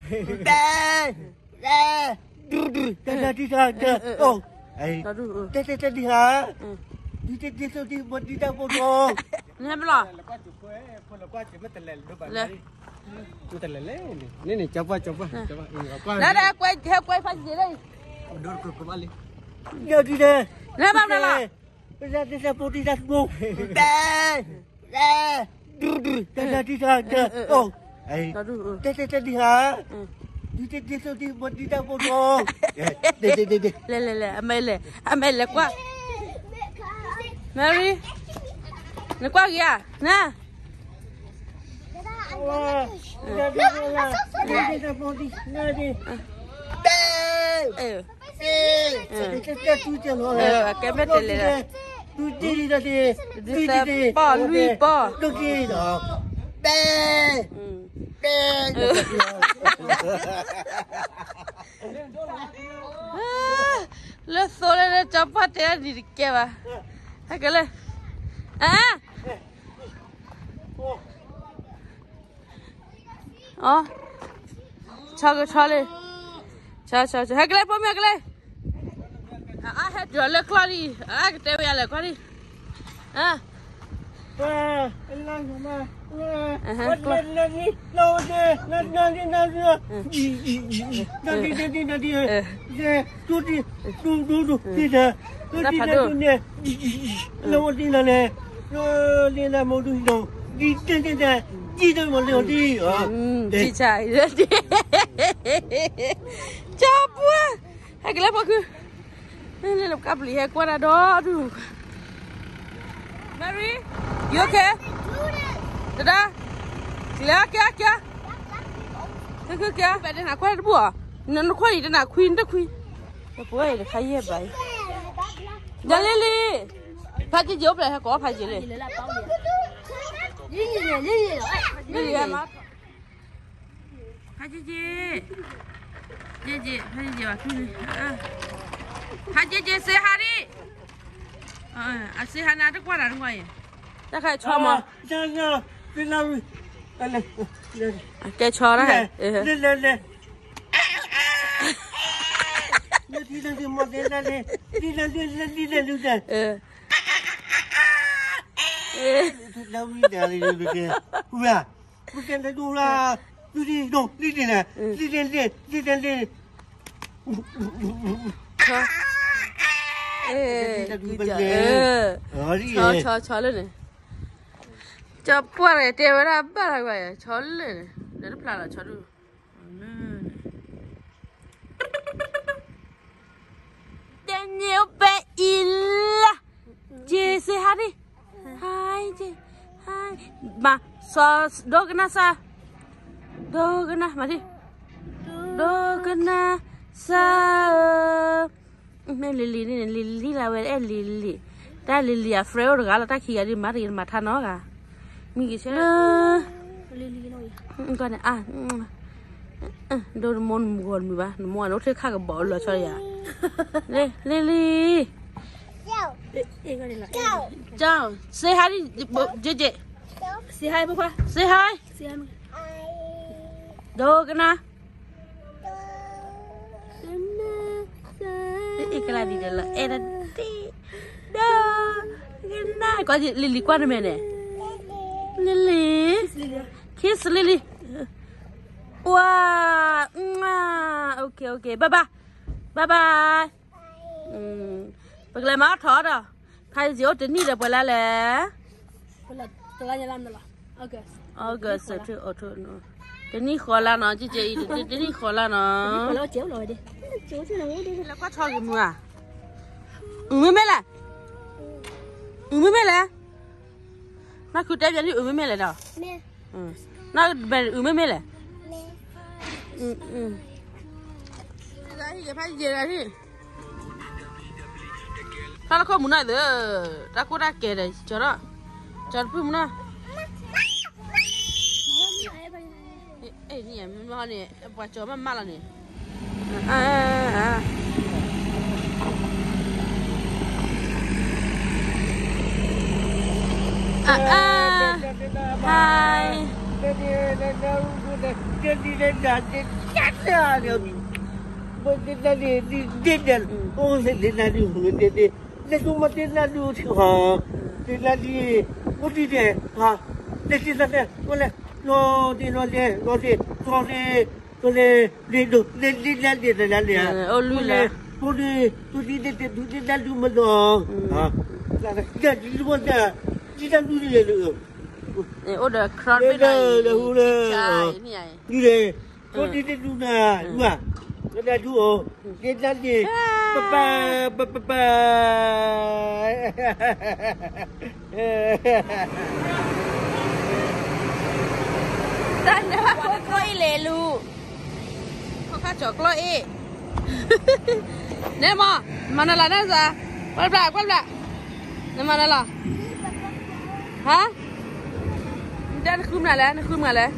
တဲ တဲ ဒူဒူ တဲတဲဒံတၢ် တဲ အိၣ် တဲတဲတဲဒံဟါ ဒံတဲဒံသိဒံဘီဒံတၢ်ဘီဒီး နဟဲမလီၤ လဲ တလဲလဲ န့ၣ်န့ၣ် ကၠီပှၢ် ကၠီပှၢ် ကၠီပှၢ် လၢဟဲကွဲ ဟဲကွဲဖးယံာ်လံ ဒိတကဘၣ်လံ ယဒံတဲ နဟဲဘၣ်မနုၤလီၤ ပစံးတစံးဖိဒံတၢ်ဘီ တဲ တဲ ဒူဒူ တဲတဲဒံတၢ် တဲ အိၣ် တဲတဲတဲဒံဟါ ဒံတဲဒံသိဒံဘီဒံတၢ်ဘီဒီး တဲတဲတဲတဲ လဲလဲလဲ အမဲလဲၣ် အမဲလဲၣ်ကွၢ် Mary နကွၢ်က့ၤဧါ န တဲ အကဲမ့ၢ်တလဲၤ ဒ်သၢပီၢ်လွံၢ်ပီၢ် ဒ်သၢပီၢ် လၢသိလၢလၢကၠီပှၢ်တဲဒ်တကဲဘၣ် ဟဲက့ၤလၢ အ အီ ဆီကဆီလံ ဆီဆီဆီ ဟဲကလဲၤ ဖိမုၣ် ဟဲကလဲၤ အဟဲတုၤလၢကျီၢ်ဒံး အကတဲဝဲယၤလဲၣ် ကွၢ်ဒံး အ ကၠီပှၢ် ဟဲကလဲၤဖိခု လၢပကပျံၤဟဲကွၢ်တၢ်ဒီဒူၣ် Mary you okay တဒါ ကလဲၤကဲကဲ ကဲကဲ ပဲတနၤခွဲတဘူၣ်အီၤ နနခွဲအံၤတနၤခွံနတခွံ ပဝဲအံၤတခါယဲၢ်ဘၣ်အံၤ ယလံလံ ဖးက့က့အိၣ်ဖျဲၣ်ဟဲကိးဖးက့လံ လံလံ ဖးက့က့ က့က့ ဖးက့က့ဘၣ်ခုန့ၣ် ဖးက့က့ စ့ဟါဒံး အစ့ဟါန့ၣ် တကွၢ်တၢ်တကွၢ်အံၤ တၢ်ခါဆီမး ကဲဆီတၢ်ခါ လဲလဲလဲ လၢထံလၢသ့ၣ်မီၢ်သဲလၢလဲ လံလၢလံလၢလံလၢလံလၢ လၢဝံၤဒၣ်လံလၢကဲ ဝဲ ဝဲကဲလၢဒိၣ်လၢ လံလံဒိၣ်လံလံလံလံလံလံလံ ဆီဆီဆီလၢန့ၣ် ကၠီပှၢ်န့ၣ် တဲဝဲဒၣ်ဘၣ်လၢကွၢ် ဆီလၢန့ၣ် ဒီးတဖျါလီၤဆီဒူၣ် တညိပဲအံၤလၢ က့စ့ဟါဒံး ဟါက့ ဟါ မၤ စီၤ ဒိကနၣ်စၢ် ဒိကနၣ် မၤဒံး ဒိကနၣ်စၢ် မ့ၢ်လံၤလံၤန့ၣ် လံၤလံၤလၢဝဲအဲၣ်လံၤလံၤ တၢ်လံၤလံၤအ friend အိၣ်တဂၤလီၤ တၢ်ခံဂၤဒံးမၤတဂ့ၤ မၤထါနီတဂၤ မံက့ၤဆၢ ကီန့ၣ် အ ဒိနမိၢ်နဂီၢ်တမုာ်ဘၣ် နမိၢ်အအိၣ်ထဲခါကဘီလၢာ်ဆီယၤ လံၤလံၤ ကၠီ စ့ဟါဒံး က့က့ စ့ဟါ စ့ဟါ ဒိကနၣ် အ့ၣ် ကလၤဒ်လဲၣ်လီၤ အဲၣ်ဒၣ်တ့ၢ် ဒီး ကနၣ် ကွၢ်လံၤလံၤကွၢ်နမဲာ်န့ၣ် လံၤလံၤ kiss လံၤလံၤ ဝါ okay okay bye bye bye bye ပကလဲၤမၤအီၣ်ထီၣ်ဒီး ဖးယံာ်အိၣ်တနံၣ်ဒီးပှဲၤလါလဲၣ် August တနံၣ်ဃီလါနီၤ ကက့အံၤ တနံၣ်ဃီလါနီၤ လဲၤကွၢ်ဆီဂ့ၤမုၢ်ဧါ အုၣ်မ့ၢ်မ့ၢ်လဲၣ် အုၣ်မ့ၢ်မ့ၢ်လဲၣ် နီၢ်ခုတဲပျဲန့ၣ်အုၣ်မ့ၢ်မ့ၢ်လဲၣ်ဒီး နီၢ်ဘဲအုၣ်မ့ၢ်မ့ၢ်လဲၣ် ဟံၣ်ကဖးယံာ်ဂၤဟံၣ် ဖျါလၢခိၣ်မုၢ်နီၢ်သၢ တၢ်ကိၢ်တၢ်ကဲဒီး ကၠီဒီး ကၠီတဖုမုၢ်နီၢ် န့ၣ် ပှၤကၠီမးမးလီၤန့ၣ် အအါ hi နနၢ်ဟူန့ၣ် တဲဒ်လဲၣ်နၤန့ၣ် တၢ်တၢ်န့ၣ် မ့ၢ်တဲနၤန့ၣ် ဒ်လဲၣ်န့ၣ် အိၣ်သ့ၣ်န့ၣ်နၤန့ၣ် ဟူန့ၣ်တဲန့ၣ် နသူမ့ၢ်တဲနၤန့ၣ် အိၣ်ထံဟီ တဲနၤန့ၣ် အိၣ်ဒ်န့ၣ် ဟါ တဲတဲနၤတဲ အိၣ်လဲၣ် လီၤန့ၣ်လီၤလဲၣ် လီၤန့ၣ် လီၤန့ၣ် လီၤန့ၣ် န့ၣ်ဒိး န့ၣ်န့ၣ်န့ၣ်နၤန့ၣ် အိၣ်လၢ အိၣ်လၢ အိၣ်န့ၣ် အိၣ်ဒ်န့ၣ်တဲ ဒ်န့ၣ်နၤဒုးမနီၤ ဒ်န့ၣ်ဒုးမနီၤ ဒ်န့ၣ်ဒုးန့ၣ် အိၣ်ဒီးခရၢၣ်ဘ့ၣ်ဒီး ဒ်န့ၣ် ဒ်န့ၣ် ကိးဒ်န့ၣ်ဒုးနၤ ယွၤ ကနၣ်ဒုးအိၣ် ဒ်နၤန့ၣ် ပပၢ် ပပၢ် တၢ်နၢ်ဟူကျိအ့ၣ်လဲၣ်လူၤ ခီခါကၠီၤကျိအ့ၣ် နဲမၤ မၤနၤလီၤနဲစ့ၢ် ကွၢ်ဘျး ကွၢ်ဘျး နမၤနၤလီၤ ဟါ နတဲနဃုမနုၤလဲၣ် နဃုမနုၤလဲၣ်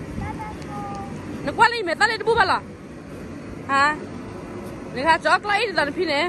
နကွၢ်လၢယမဲာ်သၣ်လၢတဘူၣ်ဘၣ်လီၤ ဟါ နခါကၠီၤကျိအ့ၣ်ဒ်သိးနဖံန့ၣ်